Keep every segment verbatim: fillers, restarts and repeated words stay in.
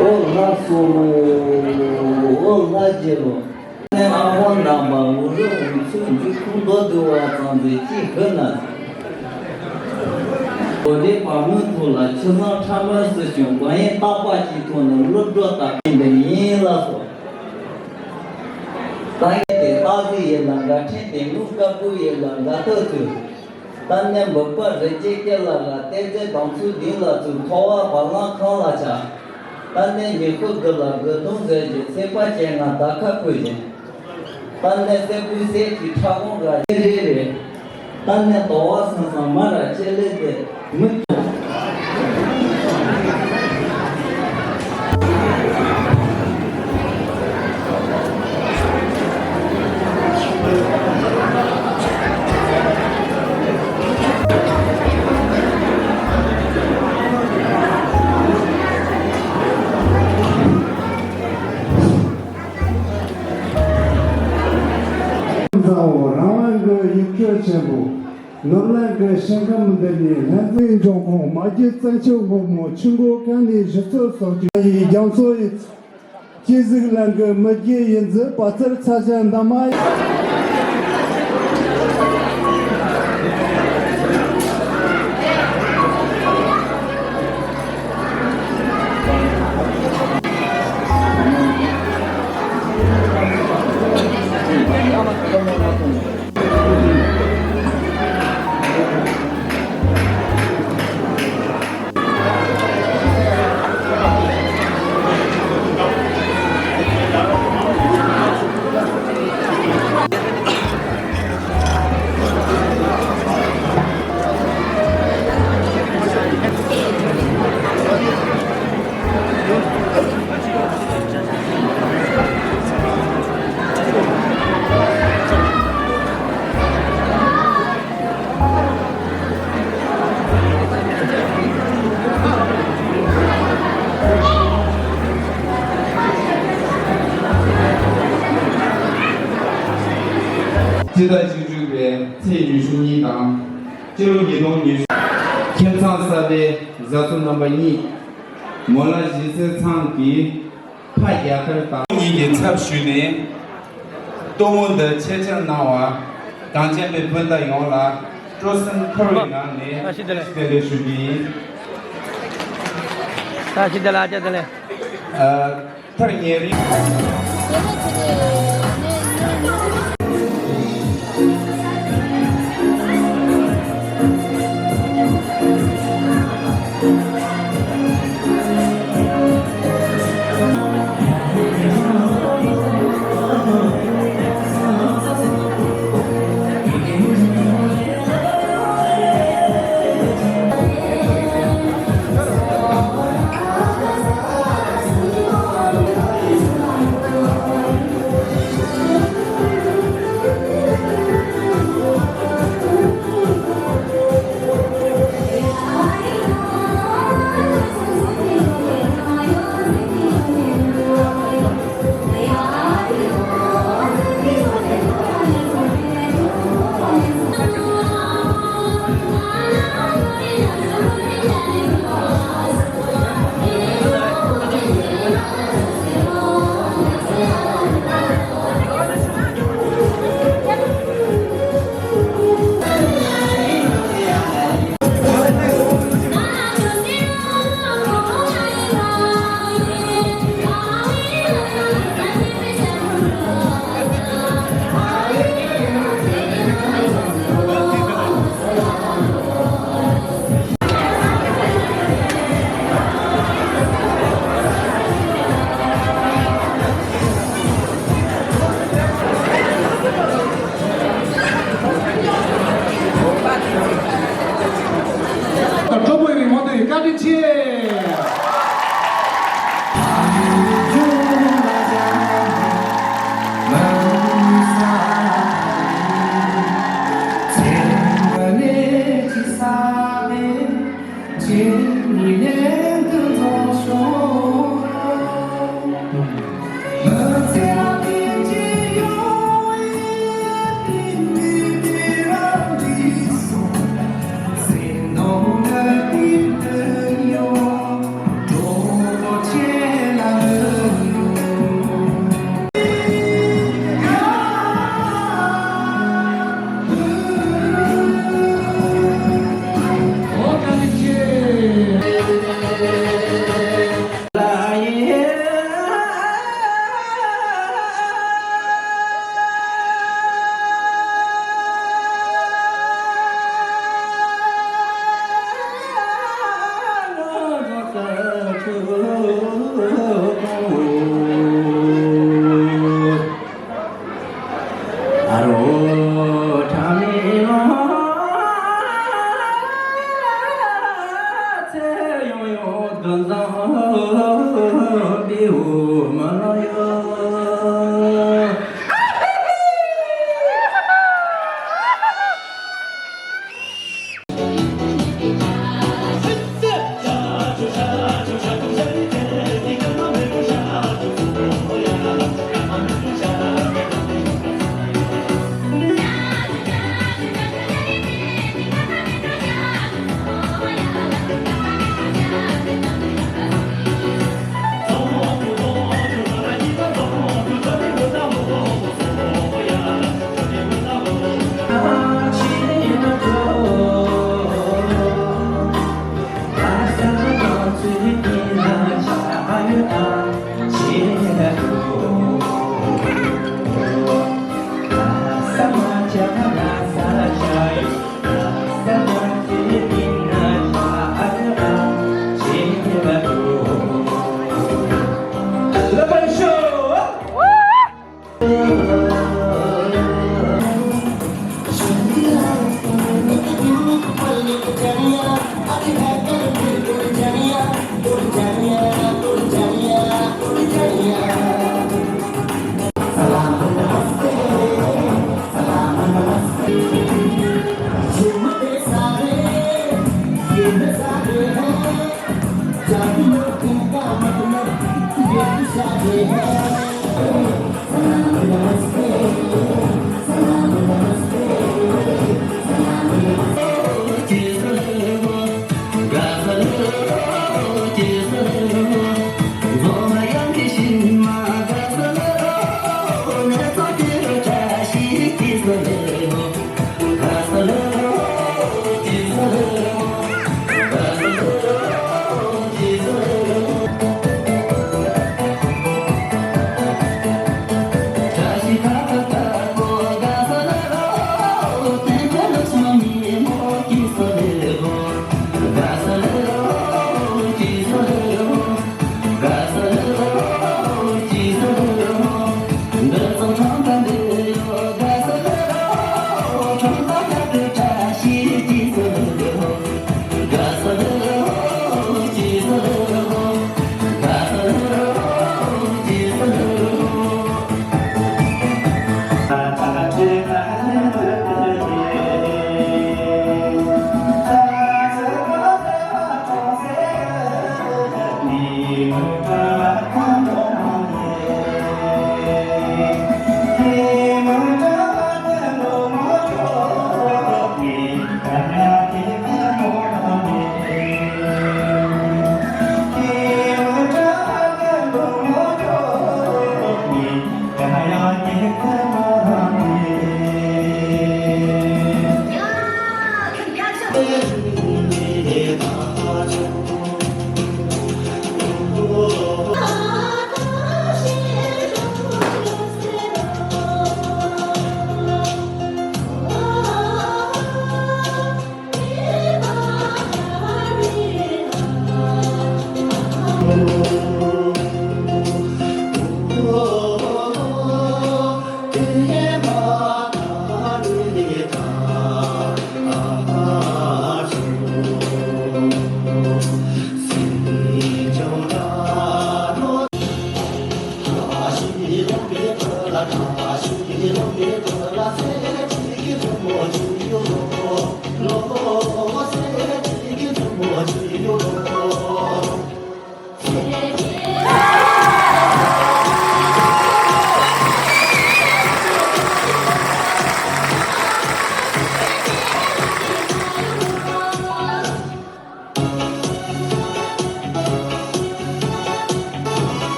ཨོ་ལྷ་གསོལ་ལོ། ཨོ་ལྷ་རྗེ་ལོ། ནས་ཨ་ཧོ་ནང་པ་འུ་རུ་འུ་ཚུགས་འཇུག་ཁུངས་མདོ་བསྡུ་བ་ཙམ་ཟེར་ཅིག་ཧོད་ན། གོ་དེ་བར་མོའི་ཐོག་ལ་ཆུ་བཟང་ཁྲ་མོའི་སྲིད་སྐྱོང་བ་ཡན་རྟག་པ་གཅིག་ཐོག་ནས་སློབ་གྲོགས་དག་ཡིན་པ་ཡིན་ལ་སོགས། ད་ངས་དེ་སྟག་གཟིག་ཡིན་ལ་འགའ་ཕྲན་དེ་ངུ་དཀར་པོ་ཡིན་ལ་འགའ་ཐག་ཚུལ། ད་ནས་འབུག་པ་རི་སྐྱེས་སྐྱེ་ལ་ལ་ཏེ་ཙེ་དང་ཚུལ་ལྡིང་ལ་ཚུལ་ཐོ་བ་བ་ལང་ཁང་ལ་ཆ། ད་ནས་ཉི་ཤུ་དགུ་ལ་དགུ་གདུང་ཟེར་གྱི་སེ་པ་ཅན་ང་ད་ཁ་ཁུ་བཞིན། ད་ནས་སེ་པུའི་སེ་གྱི་ཁྲ་གོང་ག་རེ་རེ་རེ། ད་ནས་དོ་བ་སང་སང་མ་ར་ཆེ་ལེ་དེ་མི། མཛའ་བོ་རང་དབང་གི་ཡིག་ཆོས་ཆེན་པོ། ནོར་གླིང་གི་ཞིང་ཁམས་འདི་ནས་ལྷན་འཛོམས་འབྱུང་ཁུངས་མ་བརྒྱུད་བཙན་ཆོས་སློབ་མོ་ཆུ་འགོ་གང་ནས་ཞུ་ཚོད་སོགས་ཀྱི་ཡི་རྒྱ་མཚོ་ཡི་སྐྱེ་གཟུགས་ལ་གི་མི་རྒྱུ་ཡིན་ཟི་པ་ཚར་ཚ་ཞང་འདམ་མ། སྤྱི་ཟླ་བཅུ་དྲུག་པའི་ཚེས་ཉི་ཤུ་གཉིས་དང་། སྤྱི་ལོ་ཉིས་སྟོང་ཉི་ཤུ། ཁྱིམ་ཚང་གསར་པའི་བཟའ་ཚོ་རྣམ་པ་གཉིས། མོ་ལ་གཞིས་རྩེ་ཚང་གིས་ཕ་རྒྱ་གར་དང་། ཉིན་གྱི་ཚབ་ཞུས་ནས་གཏོང་བ་འདི་ཆེད་ཕྱིར་གནང་བ་གངས་ཅན་པའི་སྤུན་ཟླ་ཡོངས་ལ་སྤྲོ་སེམས་འཁོལ་བའི་ངང་ནས་བཀྲ་ཤིས་བདེ་ལེགས་ཞུ་རྒྱུ་ཡིན། བཀྲ་ཤིས་བདེ་ལེགས། བཀྲ་ཤིས་བདེ་ལེགས། ཨ། མཐར་ཉེ་རིང་།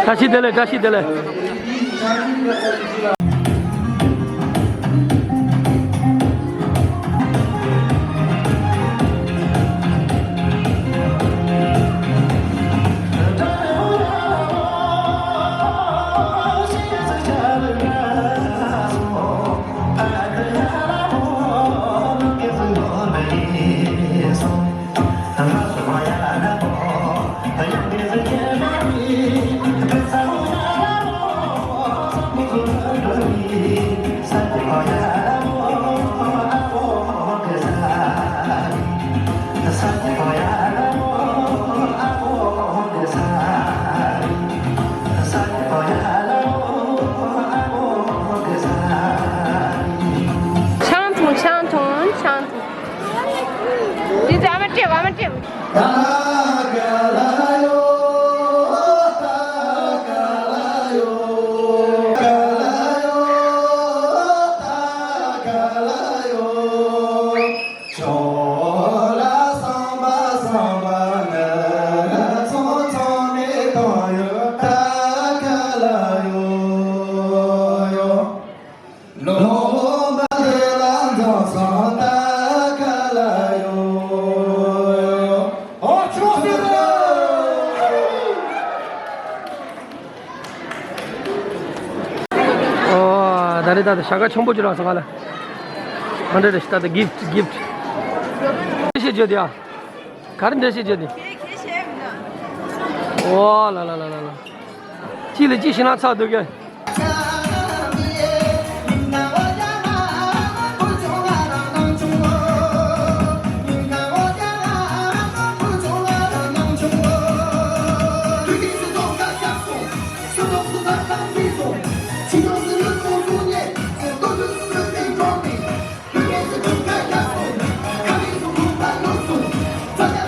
བཀྲ་ཤིས་བདེ་ལེགས། བཀྲ་ཤིས་བདེ་ལེགས། ཆང་འཐུང་། ཆང་འཐུང་། ཆང་འཐུང་། འདི་ཚོ་ཨ་མ་སྤྲད། ཨ་མ་སྤྲད། ཨོ། ད་རེས་ད་ཞྭ་སྒ་ཆེན་པོ་ཅིག་རག་སོང་ང་ལ། ཨ་འདྲ་རེད། ད་ད་གིཕ་ཊི་གིཕ་ཊི། ཤེས་བརྗོད་དེ་ཡ། ག་རེ་འདྲ་ཤེས་བརྗོད་དེ། ཨོ་ལ་ལ་ལ་ལ་ལ། གཅིག་ལ་གཅིག་ཤེས་ན་ཚར་འདུག་གས།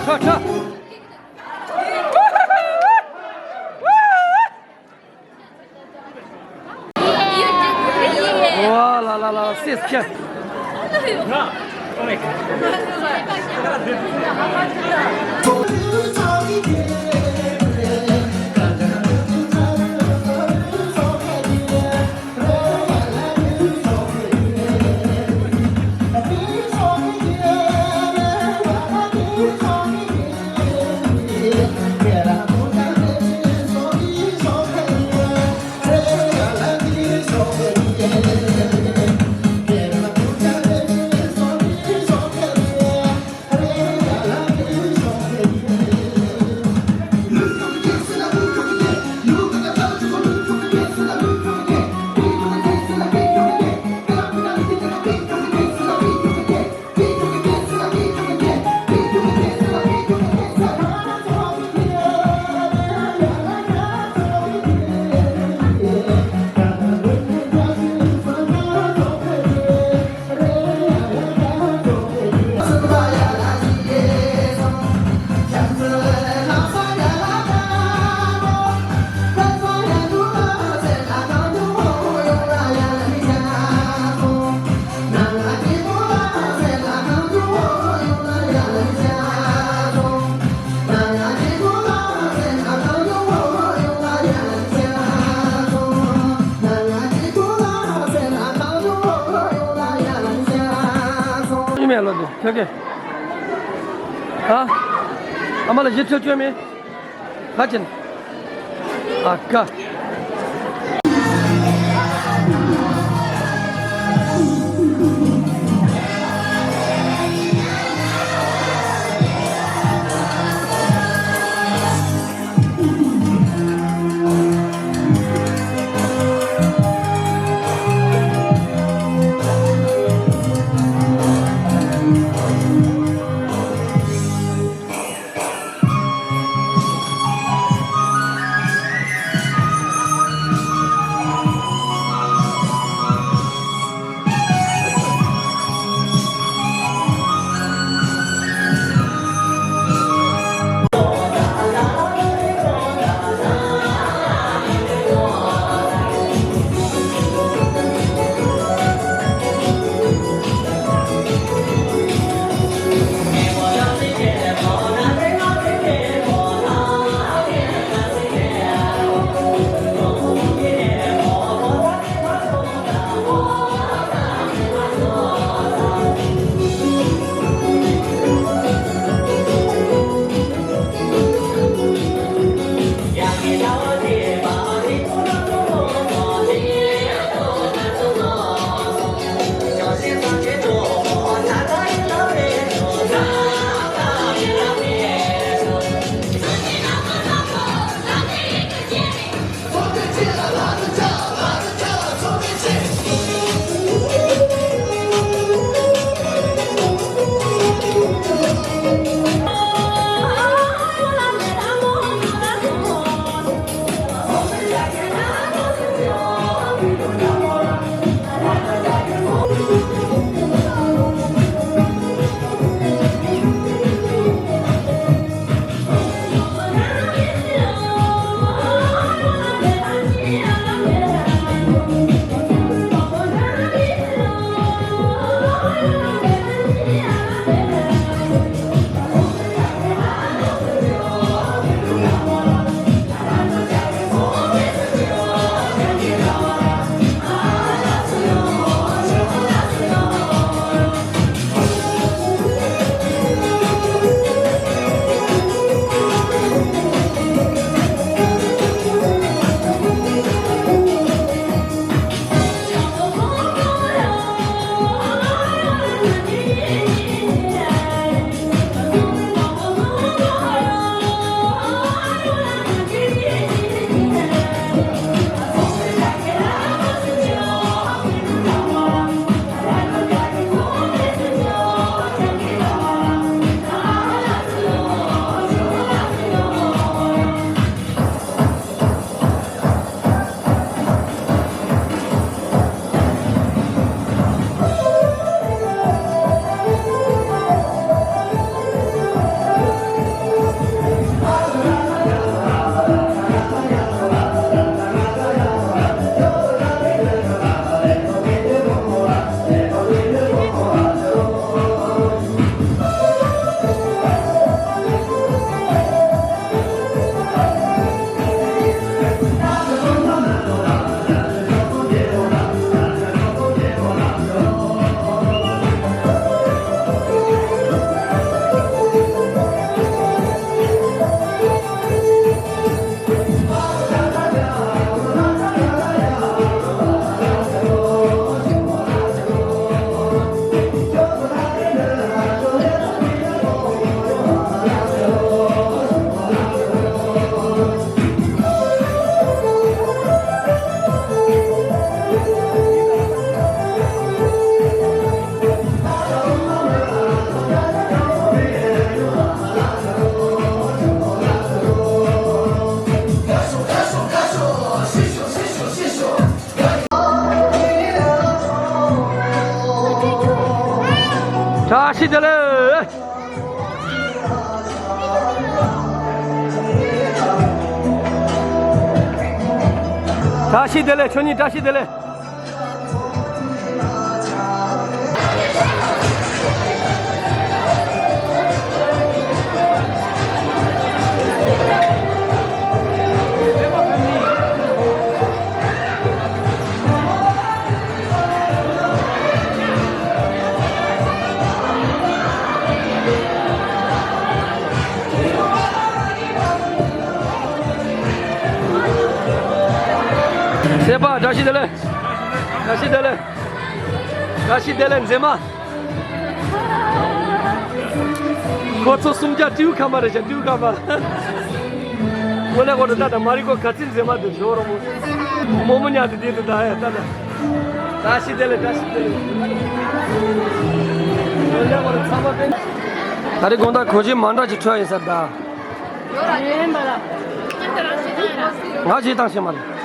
ཁྲ་ཁྲ། ཝ་ལ་ལ་ལ། སེས་ཁྱེར། ཨ་མ་ལ་གཞི་ཁྲོད་བཅོས་མེད། ཁ་ཅན། ཨ་ཀ། བཀྲ་ཤིས་བདེ་ལེགས། ཁྱོད་གཉིས་བཀྲ་ཤིས་བདེ་ལེགས། སེམས་པ་བཀྲ་ཤིས་བདེ་ལེགས། བཀྲ་ཤིས་བདེ་ལེགས། བཀྲ་ཤིས་བདེ་ལེགས་མཛེས་མ། ཁོ་ཚོ་གསུམ་ཀ་སྤྲེའུ་ཁ་མ་རེད་ཤག་སྤྲེའུ་ཁ་མ། ངོ་ལས་ཁོ་ཚོ་ད་ད་མ་རི་ཁོ་ག་ཚིག་མཛེས་མ་འདུག་ཞོ་རོ་མོ། རྨོ་མོ་ཉག་དེ་དེ་དུ་ད་ཡ་ད་ད། བཀྲ་ཤིས་བདེ་ལེགས། བཀྲ་ཤིས་བདེ་ལེགས། ངོ་ལས་ཁོ་ཚོ་ཚང་མ་དཔེ། ད་རེས་དགོང་དག་གོ་ཆེན་མ་འདྲ་ཅིག་འཕྲོད་ཡིན་ས་ད། ང་ཞེ་སྡང་ཤེས་མ་རེད།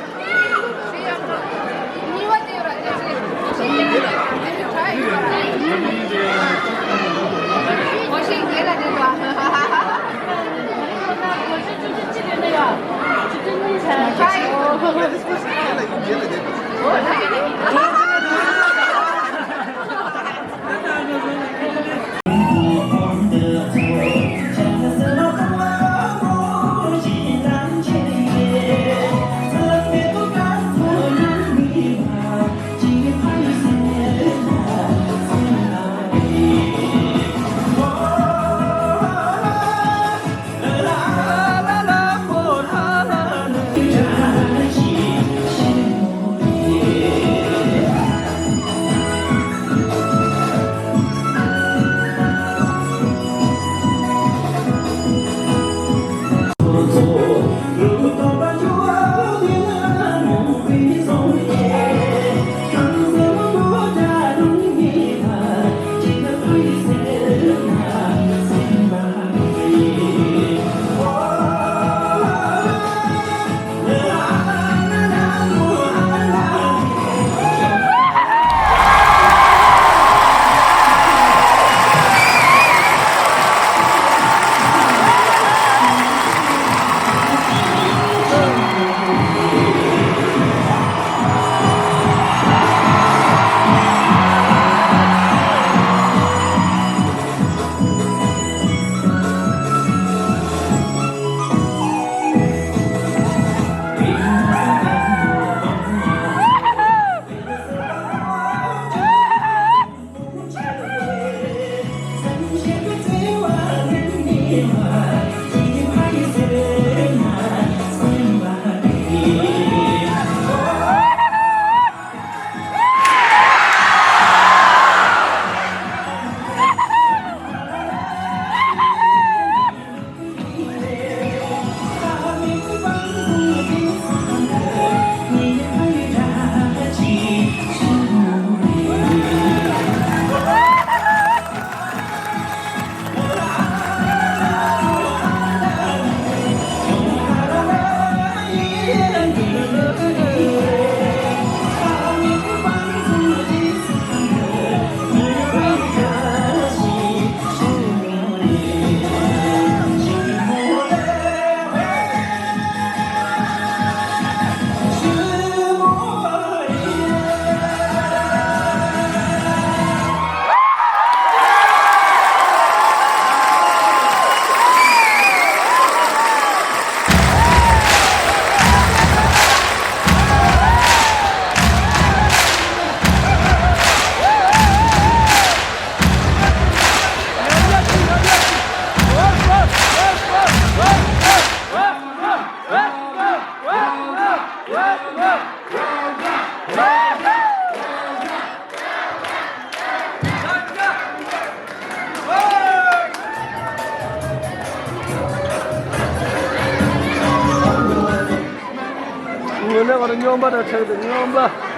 ངོ་ནས་བར་སྨྱོན་པ་དང་ཕྲད་དེ་སྨྱོན་པ།